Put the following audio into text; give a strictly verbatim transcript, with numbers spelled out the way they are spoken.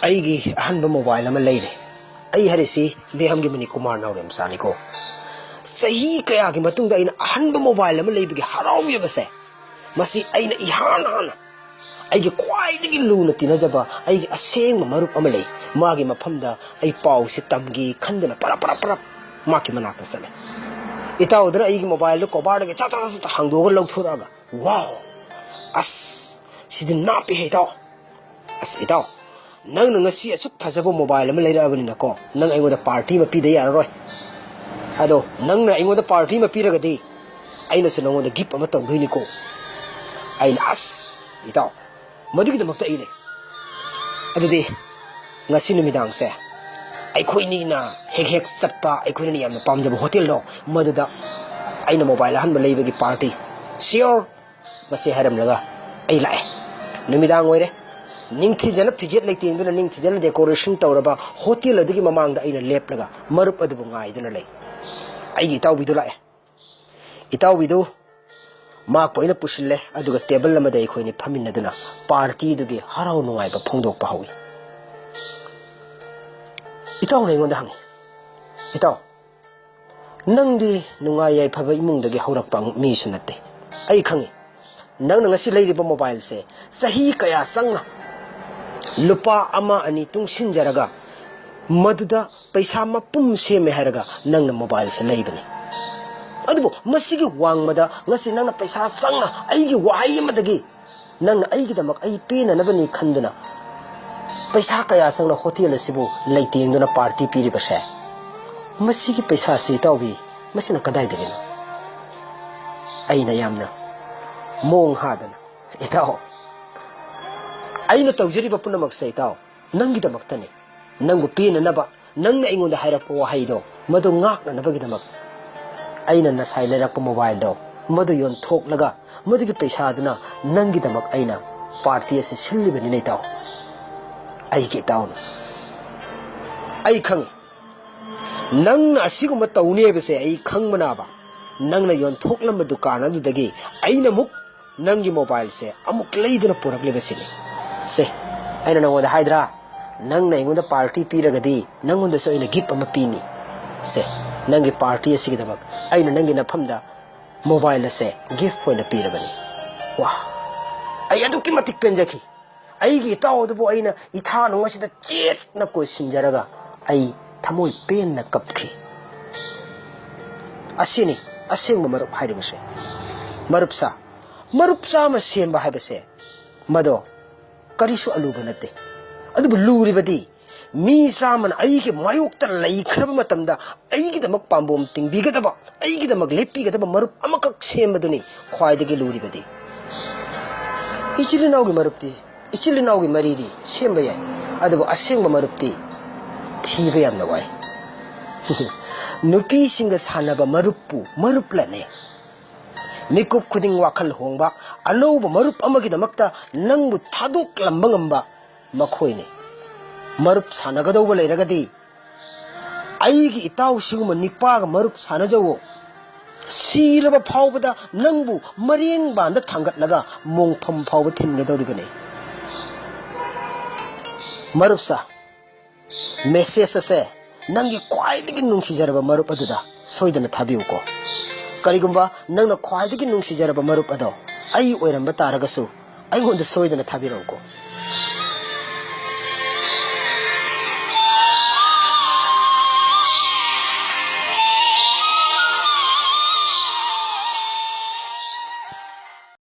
ꯑꯩꯒꯤ ꯑꯍꯟꯕ ꯃꯣꯕꯥꯏꯜ ꯑꯃ ꯂꯩꯔꯦ꯫ ꯑꯩ ꯍꯥꯏꯔꯤꯁꯤ ꯕꯦꯍꯝꯒꯤ ꯃꯅꯤꯀꯨꯃꯥꯔ ꯅꯥꯎꯔꯦꯝꯆꯥꯅꯤꯀꯣ꯫ ꯆꯍꯤ ꯀꯌꯥꯒꯤ ꯃꯇꯨꯡꯗ ꯑꯩꯅ ꯑꯍꯟꯕ ꯃꯣꯕꯥꯏꯜ ꯑꯃ ꯂꯩꯕꯒꯤ ꯍꯔꯥꯎꯖꯕꯁꯦ, ꯃꯁꯤ ꯑꯩꯅ ꯏꯍꯥꯟ ꯍꯥꯟꯅ ꯑꯩꯒꯤ ꯈ꯭ꯋꯥꯏꯗꯒꯤ ꯂꯨꯅ ꯇꯤꯟꯅꯖꯕ ꯑꯩꯒꯤ ꯑꯁꯦꯡꯕ ꯃꯔꯨꯞ ꯑꯃ ꯂꯩ꯫ ꯃꯥꯒꯤ ꯃꯐꯝꯗ ꯑꯩ ꯄꯥꯎꯁꯤ ꯇꯝꯒꯦ ꯈꯟꯗꯨꯅ ꯄꯔꯞ ꯄꯔꯞ ꯄꯔꯞ ꯃꯥꯒꯤ ꯃꯅꯥꯛꯇ ꯆꯠꯂꯦ꯫ ꯏꯇꯥꯎꯗꯨꯅ ꯑꯩꯒꯤ ꯃꯣꯕꯥꯏꯜꯗꯨ ꯀꯣꯕꯥꯔꯗꯒꯤ ꯆꯥꯛ ꯆꯥꯛ ꯆꯥꯛ ꯍꯥꯡꯗꯣꯛꯑꯒ ꯂꯧꯊꯣꯔꯛꯑꯒ, "ꯋꯥꯎ, ꯑꯁ, ꯁꯤꯗꯤ ꯅꯥꯞꯄꯤꯍꯦ ꯏꯇꯥꯎ꯫ ꯑꯁ ꯏꯇꯥꯎ, ꯅꯪꯅ ꯉꯁꯤ ꯑꯁꯨꯛ ꯐꯖꯕ ꯃꯣꯕꯥꯏꯜ ꯑꯃ ꯂꯩꯔꯛꯑꯕꯅꯤꯅꯀꯣ, ꯅꯪ ꯑꯩꯉꯣꯟꯗ ꯄꯥꯔꯇꯤ ꯑꯃ ꯄꯤꯗ ꯌꯥꯔꯔꯣꯏ꯫ ꯑꯗꯣ ꯅꯪꯅ ꯑꯩꯉꯣꯟꯗ ꯄꯥꯔꯇꯤ ꯑꯃ ꯄꯤꯔꯒꯗꯤ ꯑꯩꯅꯁꯨ ꯅꯪꯉꯣꯟꯗ ꯒꯤꯐ ꯑꯃ ꯇꯧꯗꯣꯏꯅꯤꯀꯣ"꯫ ꯑꯩꯅ, "ꯑꯁ ꯏꯇꯥꯎ, ꯃꯗꯨꯒꯤꯗꯃꯛꯇ ꯑꯩ ꯂꯩ꯫ ꯑꯗꯨꯗꯤ ꯉꯁꯤ ꯅꯨꯃꯤꯗꯥꯡꯁꯦ ꯑꯩꯈꯣꯏꯅꯤꯅ ꯍꯦꯛ ꯍꯦꯛ ꯆꯠꯄ, ꯑꯩꯈꯣꯏꯅ ꯌꯥꯝꯅ ꯄꯥꯝꯖꯕ ꯍꯣꯇꯦꯜꯗꯣ, ꯃꯗꯨꯗ ꯑꯩꯅ ꯃꯣꯕꯥꯏꯜ ꯑꯍꯟꯕ ꯂꯩꯕꯒꯤ ꯄꯥꯔꯇꯤ꯫ Sure!" ꯃꯁꯤ ꯍꯥꯏꯔꯝꯂꯒ ꯑꯩ ꯂꯥꯛꯑꯦ꯫ ꯅꯨꯃꯤꯗꯥꯡ ꯑꯣꯏꯔꯦ꯫ ꯅꯤꯡꯊꯤꯖꯅ ꯐꯤꯖꯦꯠ ꯂꯩꯇꯦꯡꯗꯨꯅ, ꯅꯤꯡꯊꯤꯖꯅ decoration ꯇꯧꯔꯕ ꯍꯣꯇꯦꯜ ꯑꯗꯨꯒꯤ ꯃꯃꯥꯡꯗ ꯑꯩꯅ ꯂꯦꯞꯂꯒ ꯃꯔꯨꯞ ꯑꯗꯨꯕꯨ ꯉꯥꯏꯗꯨꯅ ꯂꯩ꯫ ꯑꯩꯒꯤ ꯏꯇꯥꯎꯕꯤꯗꯨ ꯂꯥꯛꯑꯦ꯫ ꯏꯇꯥꯎꯕꯤꯗꯨ ꯃꯍꯥꯛꯄꯨ ꯑꯩꯅ ꯄꯨꯁꯤꯜꯂꯦ, ꯑꯗꯨꯒ ꯇꯦꯕꯜ ꯑꯃꯗ ꯑꯩꯈꯣꯏꯅꯤ ꯐꯝꯃꯤꯟꯅꯗꯨꯅ ꯄꯥꯔꯇꯤꯗꯨꯒꯤ ꯍꯔꯥꯎ ꯅꯨꯡꯉꯥꯏꯕ ꯐꯣꯡꯗꯣꯛꯄ ꯍꯧꯏ꯫ ꯏꯇꯥꯎꯅ ꯑꯩꯉꯣꯟꯗ ꯍꯪꯉꯤ, "ꯏꯇꯥꯎ, ꯅꯪꯗꯤ ꯅꯨꯡꯉꯥꯏ ꯌꯥꯏꯐꯕ ꯏꯃꯨꯡꯗꯒꯤ ꯍꯧꯔꯛꯄ ꯃꯤꯁꯨ ꯅꯠꯇꯦ꯫ ꯑꯩ ꯈꯪꯉꯤ, ꯅꯪꯅ ꯉꯁꯤ ꯂꯩꯔꯤꯕ ꯃꯣꯕꯥꯏꯜꯁꯦ ꯆꯍꯤ ꯀꯌꯥ ꯆꯪꯅ ꯂꯨꯄꯥ ꯑꯃ ꯑꯅꯤ ꯇꯨꯡꯁꯤꯟꯖꯔꯒ ꯃꯗꯨꯗ ꯄꯩꯁꯥ ꯃꯄꯨꯝ ꯁꯦꯝꯃꯦ ꯍꯥꯏꯔꯒ ꯅꯪꯅ ꯃꯣꯕꯥꯏꯜꯁꯦ ꯂꯩꯕꯅꯤ꯫ ꯑꯗꯨꯕꯨ ꯃꯁꯤꯒꯤ ꯋꯥꯡꯃꯗ ꯉꯁꯤ ꯅꯪꯅ ꯄꯩꯁꯥ ꯆꯪꯅ ꯑꯩꯒꯤ ꯋꯥꯍꯩ ꯑꯃꯗꯒꯤ ꯅꯪꯅ ꯑꯩꯒꯤꯗꯃꯛ ꯑꯩ ꯄꯦꯟꯅꯅꯕꯅꯤ ꯈꯟꯗꯨꯅ ꯄꯩꯁꯥ ꯀꯌꯥ ꯆꯪꯅ ꯍꯣꯇꯦꯜ ꯑꯁꯤꯕꯨ ꯂꯩꯇꯦꯡꯗꯨꯅ ꯄꯥꯔꯇꯤ ꯄꯤꯔꯤꯕꯁꯦ, ꯃꯁꯤꯒꯤ ꯄꯩꯁꯥꯁꯤ ꯏꯇꯥꯎꯕꯤ, ꯃꯁꯤꯅ ꯀꯗꯥꯏꯗꯒꯤꯅꯣ?" ꯑꯩꯅ ꯌꯥꯝꯅ ꯃꯣꯡ ꯍꯥꯗꯅ, "ꯏꯇꯥꯎ, ꯑꯩꯅ ꯇꯧꯖꯔꯤꯕ ꯄꯨꯝꯅꯃꯛꯁꯦ ꯏꯇꯥꯎ, ꯅꯪꯒꯤꯗꯃꯛꯇꯅꯤ꯫ ꯅꯪꯕꯨ ꯄꯦꯟꯅꯅꯕ, ꯅꯪꯅ ꯑꯩꯉꯣꯟꯗ ꯍꯥꯏꯔꯛꯄ ꯋꯥꯍꯩꯗꯣ, ꯃꯗꯨ ꯉꯥꯛꯅꯅꯕꯒꯤꯗꯃꯛ ꯑꯩꯅ ꯉꯁꯥꯏ ꯂꯩꯔꯛꯄ ꯃꯣꯕꯥꯏꯜꯗꯣ, ꯃꯗꯨ ꯌꯣꯟꯊꯣꯛꯂꯒ ꯃꯗꯨꯒꯤ ꯄꯩꯁꯥꯗꯨꯅ ꯅꯪꯒꯤꯗꯃꯛ ꯑꯩꯅ ꯄꯥꯔꯇꯤ ꯑꯁꯤ ꯁꯤꯜꯂꯤꯕꯅꯤꯅꯦ ꯏꯇꯥꯎ, ꯑꯩꯒꯤ ꯏꯇꯥꯎꯅ꯫ ꯑꯩ ꯈꯪꯉꯤ, ꯅꯪꯅ ꯑꯁꯤꯒꯨꯝꯕ ꯇꯧꯅꯤ ꯍꯥꯏꯕꯁꯦ ꯑꯩ ꯈꯪꯕꯅꯕ, ꯅꯪꯅ ꯌꯣꯟꯊꯣꯛꯂꯝꯕ ꯗꯨꯀꯥꯟ ꯑꯗꯨꯗꯒꯤ ꯑꯩꯅ ꯑꯃꯨꯛ ꯅꯪꯒꯤ ꯃꯣꯕꯥꯏꯜꯁꯦ ꯑꯃꯨꯛ ꯂꯩꯗꯨꯅ ꯄꯨꯔꯛꯂꯤꯕꯁꯤꯅꯤ꯫ ꯁꯦ, ꯑꯩꯅ ꯅꯪꯉꯣꯟꯗ ꯍꯥꯏꯗ꯭ꯔꯥ, ꯅꯪꯅ ꯑꯩꯉꯣꯟꯗ ꯄꯥꯔꯇꯤ ꯄꯤꯔꯒꯗꯤ ꯅꯪꯉꯣꯟꯗꯁꯨ ꯑꯩꯅ ꯒꯤꯐ ꯑꯃ ꯄꯤꯅꯤ꯫ ꯁꯦ, ꯅꯪꯒꯤ ꯄꯥꯔꯇꯤ ꯑꯁꯤꯒꯤꯗꯃꯛ ꯑꯩꯅ ꯅꯪꯒꯤ ꯅꯐꯝꯗ ꯃꯣꯕꯥꯏꯜ ꯑꯁꯦ ꯒꯤꯐ ꯑꯣꯏꯅ ꯄꯤꯔꯕꯅꯤ꯫ ꯋꯥ, ꯑꯩ ꯑꯗꯨꯛꯀꯤ ꯃꯇꯤꯛ ꯄꯦꯟꯖꯈꯤ꯫ ꯑꯩꯒꯤ ꯏꯇꯥꯎ ꯑꯗꯨꯕꯨ ꯑꯩꯅ ꯏꯊꯥ ꯅꯨꯡ ꯑꯁꯤꯗ ꯆꯦꯠꯅ ꯀꯣꯏꯁꯤꯟꯖꯔꯒ ꯑꯩ ꯊꯃꯣꯏ ꯄꯦꯟꯅ ꯀꯞꯈꯤ꯫ ꯑꯁꯤꯅꯤ ꯑꯁꯦꯡꯕ ꯃꯔꯨꯞ ꯍꯥꯏꯔꯤꯕꯁꯦ꯫ ꯃꯔꯨꯞꯁꯥ, ꯃꯔꯨꯞ ꯆꯥꯝꯃ ꯁꯦꯝꯕ ꯍꯥꯏꯕꯁꯦ ꯃꯗꯣ ꯀꯔꯤꯁꯨ ꯑꯂꯨꯕ ꯅꯠꯇꯦ꯫ ꯑꯗꯨꯕꯨ ꯂꯨꯔꯤꯕꯗꯤ ꯃꯤ ꯆꯥꯝꯃꯅ ꯑꯩꯒꯤ ꯃꯥꯌꯣꯛꯇ ꯂꯩꯈ꯭ꯔꯕ ꯃꯇꯝꯗ ꯑꯩꯒꯤꯗꯃꯛ ꯄꯥꯝꯕꯣꯝ ꯇꯤꯡꯕꯤꯒꯗꯕ, ꯑꯩꯒꯤꯗꯃꯛ ꯂꯦꯞꯄꯤꯒꯗꯕ ꯃꯔꯨꯞ ꯑꯃꯈꯛ ꯁꯦꯝꯕꯗꯨꯅꯤ ꯈ꯭ꯋꯥꯏꯗꯒꯤ ꯂꯨꯔꯤꯕꯗꯤ꯫ ꯏꯆꯤꯜ ꯏꯅꯥꯎꯒꯤ ꯃꯔꯨꯞꯇꯤ, ꯏꯆꯤꯜ ꯏꯅꯥꯎꯒꯤ ꯃꯔꯤꯗꯤ ꯁꯦꯝꯕ ꯌꯥꯏ, ꯑꯗꯨꯕꯨ ꯑꯁꯦꯡꯕ ꯃꯔꯨꯞꯇꯤ ꯊꯤꯕ ꯌꯥꯝꯅ ꯋꯥꯏ꯫ ꯅꯨꯄꯤꯁꯤꯡꯒ ꯁꯥꯟꯅꯕ ꯃꯔꯨꯞꯄꯨ ꯃꯔꯨꯞꯂꯅꯦ꯫ ꯃꯤꯀꯨꯞ ꯈꯨꯗꯤꯡ ꯋꯥꯈꯜ ꯍꯣꯡꯕ, ꯑꯅꯧꯕ ꯃꯔꯨꯞ ꯑꯃꯒꯤꯗꯃꯛꯇ ꯅꯪꯕꯨ ꯊꯥꯗꯣꯛꯂꯝꯕ ꯉꯝꯕ ꯃꯈꯣꯏꯅꯤ꯫ ꯃꯔꯨꯞ ꯁꯥꯟꯅꯒꯗꯧꯕ ꯂꯩꯔꯒꯗꯤ ꯑꯩꯒꯤ ꯏꯇꯥꯎꯁꯤꯒꯨꯝꯕ ꯅꯤꯄꯥꯒ ꯃꯔꯨꯞ ꯁꯥꯟꯅꯖꯧꯋꯣ꯫ ꯁꯤꯔꯕ ꯐꯥꯎꯕꯗ ꯅꯪꯕꯨ ꯃꯔꯦꯡꯕꯥꯟꯗ ꯊꯥꯡꯒꯠꯂꯒ ꯃꯣꯡꯐꯝ ꯐꯥꯎꯕ ꯊꯤꯟꯒꯗꯧꯔꯤꯕꯅꯤ꯫ ꯃꯔꯨꯞꯁꯥ, ꯃꯦꯁꯦꯖ ꯑꯁꯦ ꯅꯪꯒꯤ ꯈ꯭ꯋꯥꯏꯗꯒꯤ ꯅꯨꯡꯁꯤꯖꯔꯕ ꯃꯔꯨꯞ ꯑꯗꯨꯗ ꯁꯣꯏꯗꯅ ꯊꯥꯕꯤꯌꯨꯀꯣ꯫ ꯀꯔꯤꯒꯨꯝꯕ ꯅꯪꯅ ꯈ꯭ꯋꯥꯏꯗꯒꯤ ꯅꯨꯡꯁꯤꯖꯔꯕ ꯃꯔꯨꯞ ꯑꯗꯣ ꯑꯩ ꯑꯣꯏꯔꯝꯕ ꯇꯥꯔꯒꯁꯨ, ꯑꯩꯉꯣꯟꯗ ꯁꯣꯏꯗꯅ ꯊꯥꯕꯤꯔꯛꯎꯀꯣ꯫